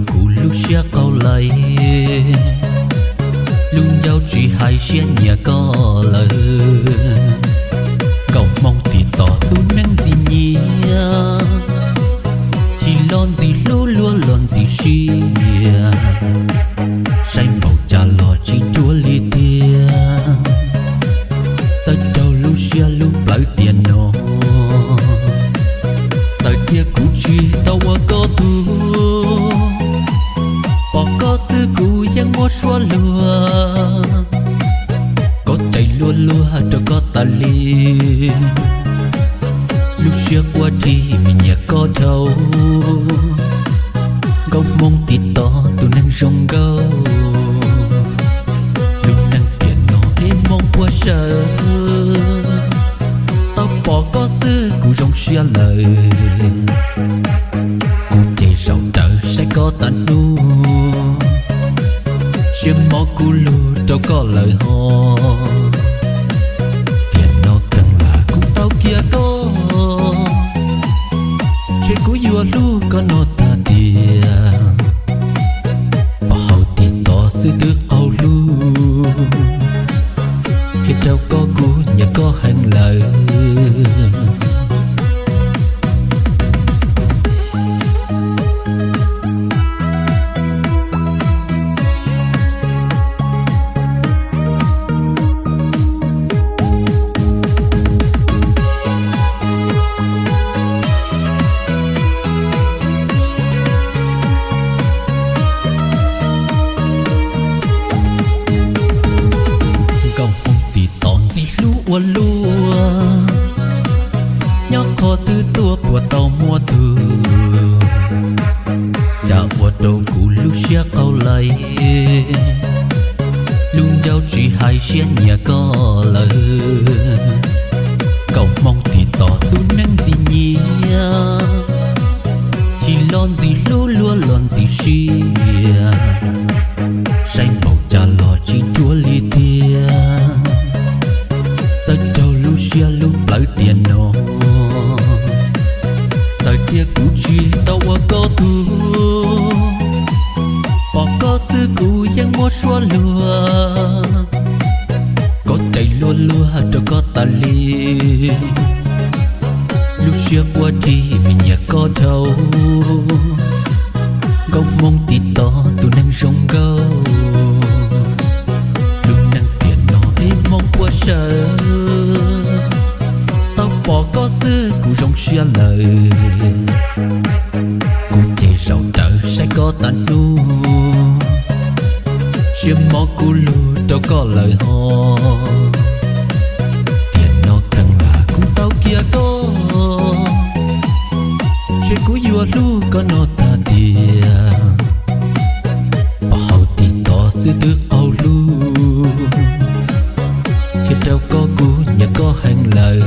kuv lub siab qaug lawm, lub ncauj tsis hais siab nyiam koj lawm. Nkauj Hmoob tiv tov tus neeg ntxim nyiam, chim los ntxim hlub luag los ntxim siab, saib npaum cas los tsis nruab li tiag. Txawm raug lub siab lub plawv tiam no, txawm tias kuv tsis tau ua koj tug, pom koj xwb kuv yeej muab suab luag, koj cais luag luag rau koj tas li. Lub siab quaj rig vim nyiam koj dhau, Nkauj Hmoob tiv tov tus neeg zoo nkauj. Lub neej tiam no ib hmoob puag saw, tau pom koj xwb kuv zoo siab lawm. Kuv ces zaum rawv saib koj tas hnub, siab mos kuv lug rau koj lawm ho. Tiam no kheev lam kuv tau kiag koj, ntshe kuv yuav hlub koj no tag tiag. Pom hauv tiv tov xwb twb qaug hlub, qhia rau koj kuv nyiam koj heev lawm. Nkauj Hmoob tiv tov ntxim hlub ua luaj, nyob qhov twg tuaj puas tau muaj tug, cas ua rau kuv lub siab qaug lawm, lub ncauj tsis hais siab nyiam koj lawm. Nkauj Hmoob tiv tov tus neeg ntxim nyiam, chim los ntxim hlub luag los ntxim siab, saib npaum cas los tsis nruab li tiag. Txawm raug lub siab lub plawv tiam no, txawm tias kuv tsis tau ua koj tug, pom koj xwb kuv yeej muab suab luag, koj cais luag luag rau koj tas li. Lub siab quaj rig vim nyiam koj dhau, Nkauj Hmoob tiv tov tus neeg zoo nkauj. Lub neej tiam no ib hmoob puag saw, tau pom koj xwb kuv zoo siab lawm. Kuv ces zaum rawv saib koj tas hnub, siab mos kuv lug rau koj lawm ho. Tiam no kheev lam kuv tau kiag koj, ntshe kuv yuav hlub koj no tag tiag. Pom hauv tiv tov xwb twb qaug hlub, qhia rau koj kuv nyiam koj heev lawm.